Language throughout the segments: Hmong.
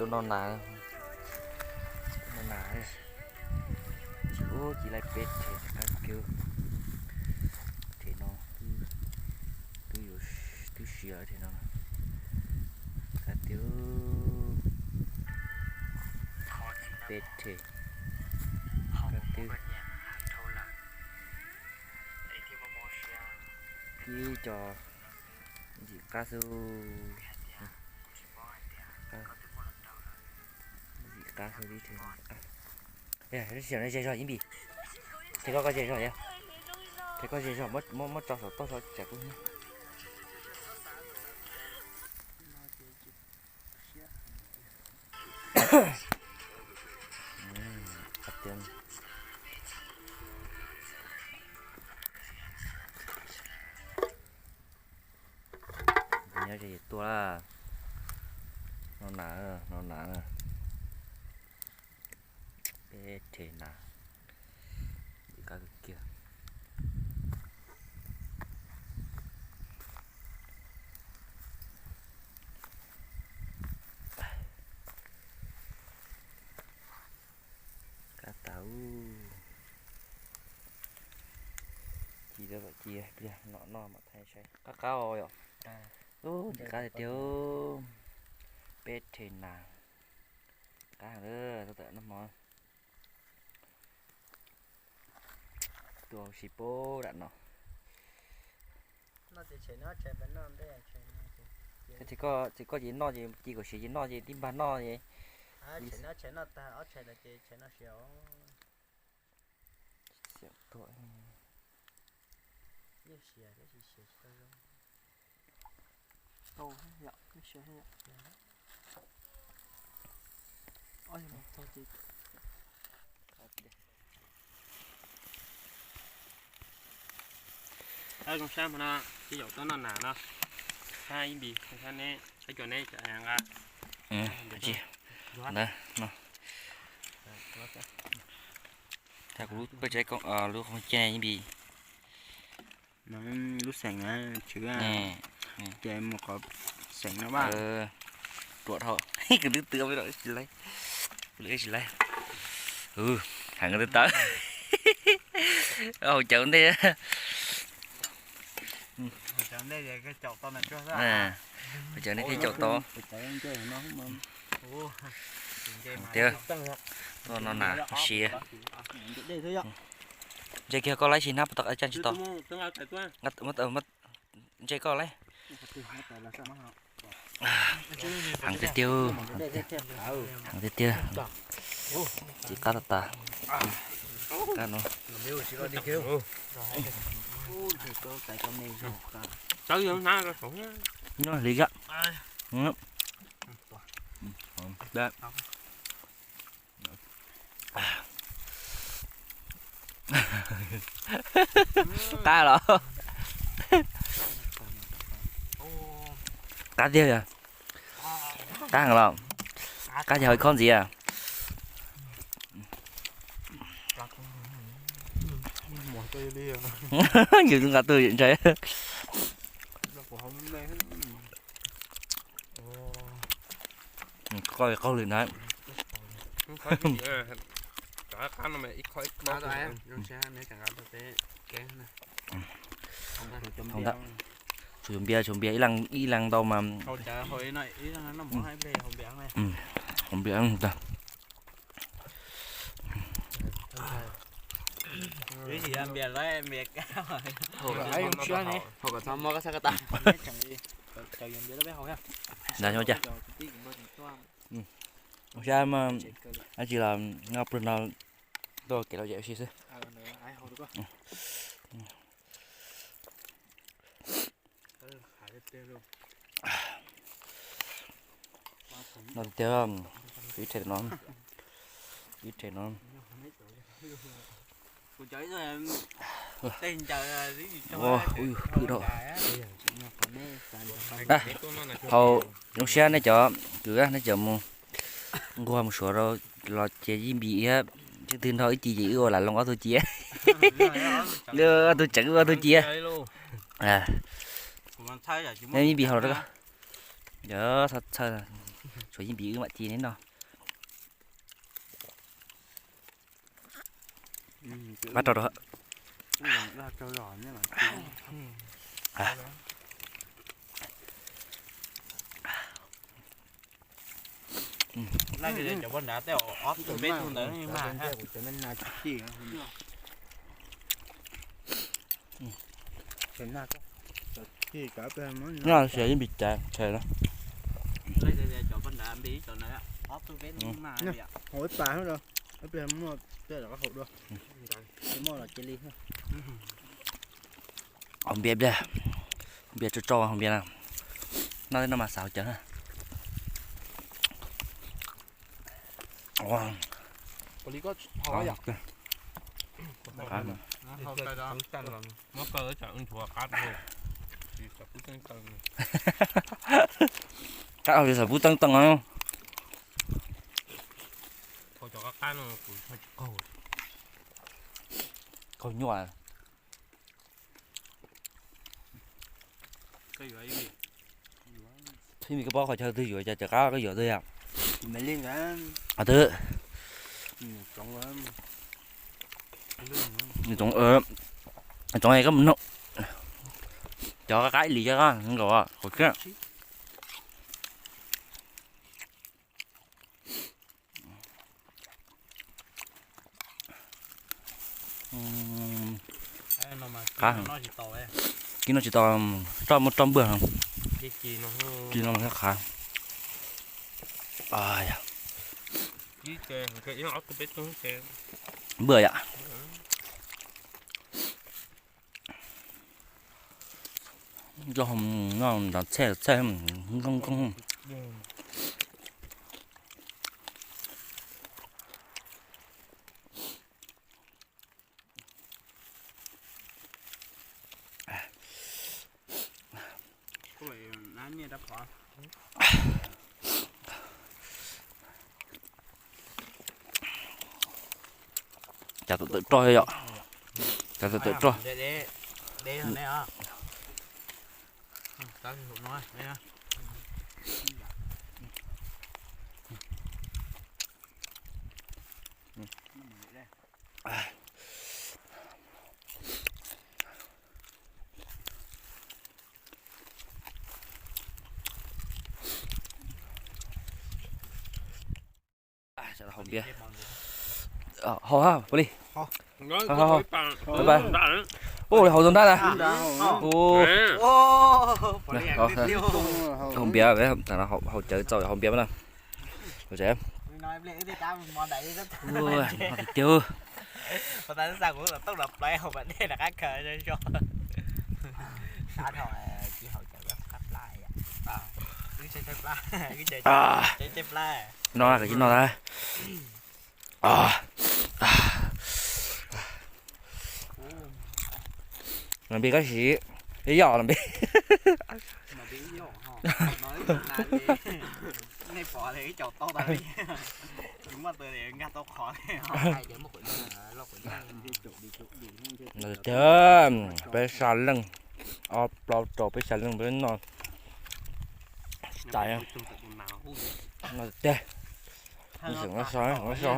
No nas, no nas, tsis ub tsis laij peb rhe qab kiag. Rhe no twb yuav twb siav rhe no. Qab twb peb rhe, qab twb ib co ntxim qab xwb. Ntxim qab xwb tib rhe. Ze zog ib npis, rhe koj koj ze zog, rhe koj ze zog, muab tso saum toj so tsam kuv hnyiab. Nyob ze tua, no nas, no nas, peb rhe nas, ntxim qab kawg kiag. Qab tas, ci, ci pliag no noj mam thaij saib. Qab qab os yom. Ub, ntxim qab tiag tiag. Peb rhe nas, qab heev lawm, tau tam noj hmo. Tua si pab dam no. Ces koj ces noj ces ci kom siav ces noj ces tib npag noj ces. Zoo sab hmo no, ib zaug tuaj noj nas no, sab ib npis, sab neb, sab cua neb nqa. Tag kuv lub paj tsawb, lub qhov muag caj ib npis. Lub xeem na, tshwv ces mus qhov xeem no vaj. Ruam dhau, kuv twb tw ua me los tsis laib, kuv lwm tsis laib. Heev tawv tawv. Haus cawv ntej. Haus cawv ntej thiaj caum tau. Tiag, tuaj no nas siav. Ntse kiag koj laib tsis hnab, tau caj tsis tau. Ntse koj laib. Heev tiag tiag, heev tiag tiag. Ci qab tas tas. Qab no. Nyob li zaj. Qab los? Qab tiag. Qab heev los? Qab ces haus ib khob ntxiv. Yus nqa tuaj ntshai. Qaug li qaug li na. Tshuav npias, tshuav npias ib leeg ntau mas. Npias tag. Ntag, xyov cas. Ua siab mas dab tsi los nyob pawg no tuaj kev lom zem ua si xwb. No tiag, ib rhe no, ib rhe no. Ua ub, hwj dhau. Hau zoo siab nej cov kwv, nej cov mus nquag mus suav rau los ces ib npis thiab, twb twg nrho ib ci ces wb ua lam loo ob tug ci, ob tug tseem wb ob tug ci. Nej ib npis hau los rau koj. Yog txhawj, Tshuav yeej vim wb mam ci neb no. Pab rau rau. Cov poj nrad tej ob tug peb tug ntawd mas. No xyov yeej vim cas khe na. Hauv ib pas xwb, ib pliag muaj tej rov qab haus dua. Haus npias pliag, npias tsau tsau haus npias na. Noj tej no mas xav haus cawv na. Qab, qab xav pub teeb teeb no. Qaug nyuaj. Ib me koj paub qhov chaw twg yuav cas cov qab koj yuav twg yom? Twb, tsoov, tsoov koj mus nug cov qab ib lis cov nkaus qhov kiag. Qab, kib no tsis tau, roj muaj roj npwj, kib no qab. Npwj yom. Nrov txhej txhej, nkauj nkauj. Cas tawm tawm roj yom. Cas tawm tawm roj. Haus npias, haus ha pua li. Ua li haus zoo nrab na. Haus npias, haus cawv txaus haus npias na. Tiag tiag. No, no. Los npe koj siv ib yom los npe. Tiag, peb sab leej, ob plaub rau peb sab leej peb noj tsis tas. No tiag, peb tsis noj so, noj so.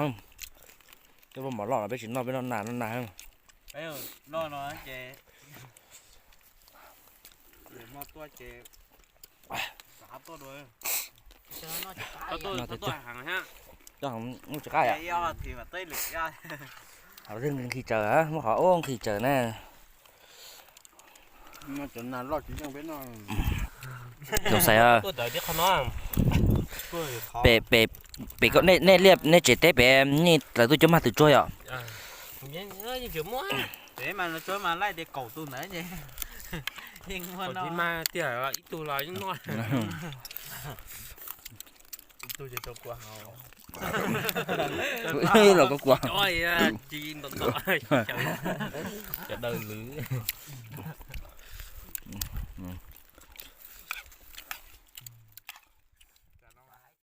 Tej paj mom loj los peb tsis noj, peb noj nas noj nas. Coj nqi tsaws, muab qhov ub nqi tsaws na. Zoo xaiv. Pem, pem, pem nej liaj nej tsev teb pem nej lawv tuaj coj mag twm tsuag yom. Los koj kua. Cov daws lwm.